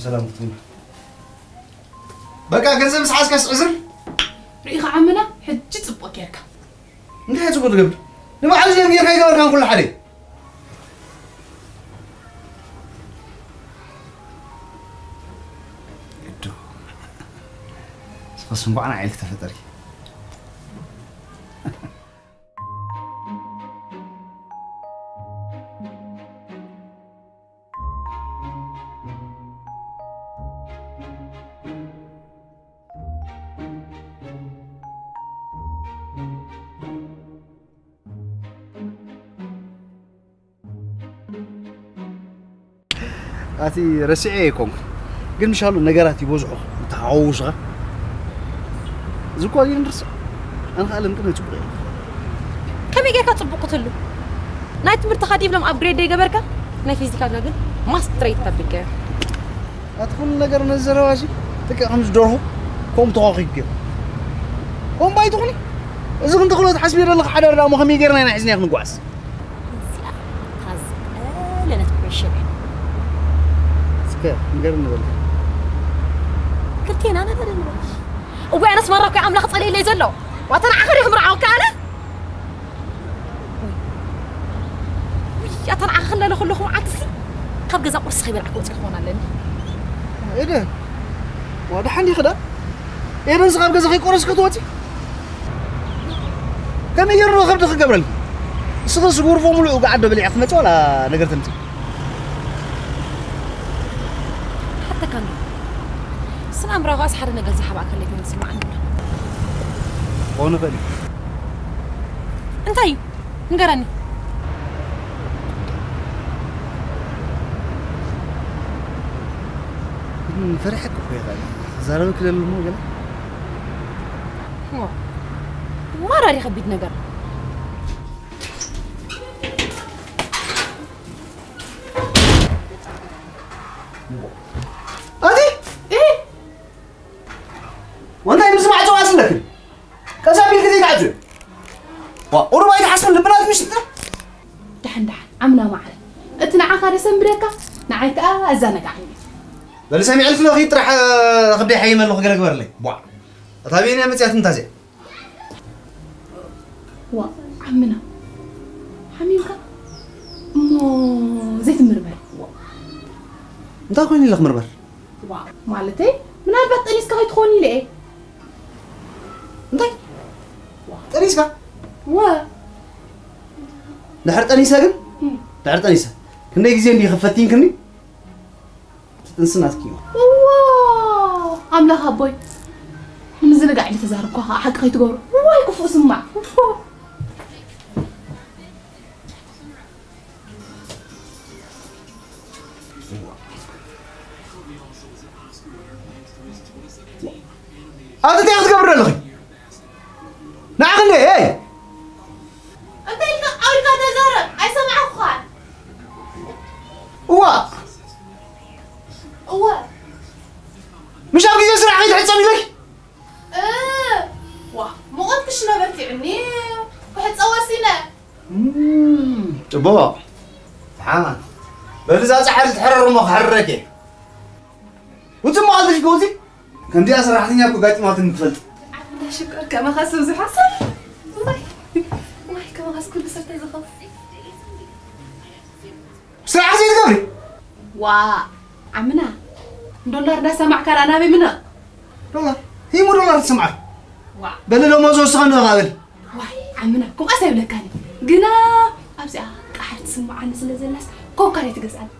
ሰላም ክትብል። በቃ ገንዘብ ምስ ሓዝካስ ዕዝር። ርኢኻ ዓምና፣ ሕጂ ጽቡቕ ጌርካ። እንታይ ጽቡቕ ትገብር? ንባዕሉ ዝገርም ጌርካ ይገበርካን ኩሉ ሓደ። እዱ። ስኸስ እንኳዕ ንዓይ ተፈጠርኪ። ኣቲ ረሲዐ ኣይኮንኩን፣ ግን ምሻሉ ነገራት ይበዝሑ፣ ይተሓዋወሱኻ። እዚ እኮ ግን ንርሳዕ። ኣነ ከኣ ለምቅነ ጽቡቕ እየ። ከመይ ጌርካ ጽቡቕ ክትህሉ? ናይ ትምህርትኻ ዲፕሎም ኣፕግሬድ ዘይገበርካ፣ ናይ ፊዚካልካ ግን ማስትሬት ተብልካዮ። ኣቲ ኩሉ ነገር ነዚ ዘረባሲ ልክዕ ከምዚ ደርሆ ከምኡ ተዃኺኩዮ። ከምኡ ኣይትኹኒ። እዚ ክንተኽሎ ትሓስብዮ ዘለኺ ሓዳር ደኣ እሞ ከመይ ጌርና ኢና ሒዝናዮ ክንጓዓዝ? እዚኣ እታ ዝቐለለት ኩዕሾ እያ። እስከ ንገርኒ በል። ክልቴና ነገር ንበል። እዋይ፣ ኣነስ ማራ እኮ ኣምላኽ ጸልየለይ ዘሎ። ዋታ ንዓኻ ዲኹም ርዓወካ ኣነ? ውይ፣ ኣታ ንዓኻ ክለለ ከለኹ መዓልትሲ ካብ ገዛ ቁርሲ ከይበላዕኩ ወፂእ ክኾን ኣለኒ። ኤደን፣ ዋ፣ ደሓን ዲኺ ዳ? ኤደንስ ካብ ገዛ ከይቆረስኪ ክትወፂ? ከመይ ገይሩ ዶ ከብዲ ክገብረልኪ? እስኺ ስጉርፎ ሙሉእ ጋዓት ዶ በሊዕኪ ትመፂ ዋላ ነገር ተምፂ? ሓተካ እንዶ። ስነ ኣእምራዊ ከኣስ ሓደ ነገር ዝሓባእከለይ ኮይኑ ዝስምዓኒ ኣሎ። ክኸውን ይኽእል እዩ። እንታይ እዩ? ንገረኒ። ግን ፈሪሐኪ እኮ እየ ቃል። ክዛረበኪ ደሊ እሞ ገለ። ዋ፣ ማራ ድዩ ከቢድ ነገር? ኣቲ? እ? ወንታይ ምስ ማዕጾ ኣስለክን? ቀስ ኣቢልኪ ዘይትዓጽዮ። ዋ፣ ቁሩብ ኣይትሓስብን ልብና ትምሽጥና? ደሓን ደሓን፣ ዓምና ማዕረ። እቲ ንዓኻ ደሰንብደካ፣ ንዓይ ከኣ ኣዘናግዓኒ። በሊ ሰሚዐልኪ ኣለኹ፣ ጥራሕ፣ እ፣ ክብደይ ሓይመ ኣለኹ፣ ገለ ግበርለይ። ቧዕ። እታ ቤንያ መጽያት እንታ እዚኣ። ዋ፣ ዓምና። ሓሚምካ? እሞ ዘይትምርመር? ዋ። እንታይ ኮይኑ ኢለ ክምርመር? ዋ፣ ማለተይ፣ ምናልባት ጠኒስካ ከይትኾን ኢለ እየ። እንታይ? ጠኒስካ? ወ። ድሕር ጠኒሰ ግን? እም። ድሕር ጠኒሰ። ክንደይ ግዜ እንዲህ ፈቲንክኒ? ትጥንስናትኪ እዩ። እዋ! ኣምላኽ ኣቦይ፣ ንምዝንጋዕ ኢለ ተዛረብኳ ኸዓ ሓቂ ከይትገብሮ። እዋይ ክፉእ ስማዕ። እዋ! ኣቲ እንታይ ክትገብር ኣለኺ? ንዓኺ እንደ፣ ኤይ! እንታይ ኢልካ ዓው ኢልካ ተዛረብ? ኣይሰማዕኩኻን። እዋ! እወ። ምሽ ኣብ ግዜ ስራሕ ከይትሕጸብ ኢለኪ? እ፣ ዋ፣ ሙቐት ክሽነ በርቲዑኒ፣ ክሕጸብ ወሲነ። እም፣ ጽቡቕ። ደሓን። በሊ እዛ ጻሕሊ ትሕረር እሞ ክሕርረኪ። ውጽእ እሞ ኣልተሽ ከውጺ። ከምዚኣ ሰራሕተኛ እኮ ጋጢማትኒ ትፈልጥ። ኣታ ሽኮር ከማኻስ ብዙሕ ሓሳብ። ዋይ፣ ዋይ፣ ከማኻስ ኩሉ ሰብ ተዝኸው። ስራሕ ዘይትገብሪ? ዋ፣ ዓምና፣ ዶላር እንዳሰማዕካ ዳ ናበይ ምነቕ? ዶላር? ሂሙ ዶላር ትሰምዓሉ? ዋ። በሊ ደሞዝ ወስኸኒ ኸብል። ዋይ፣ ዓምና፣ ከምኣስ ኣይብለካን። ግና ኣብዚኣ ቃሕር ትስምዓኒ ስለ ዘላስ ኮካ ኣይትገዝኣኒ።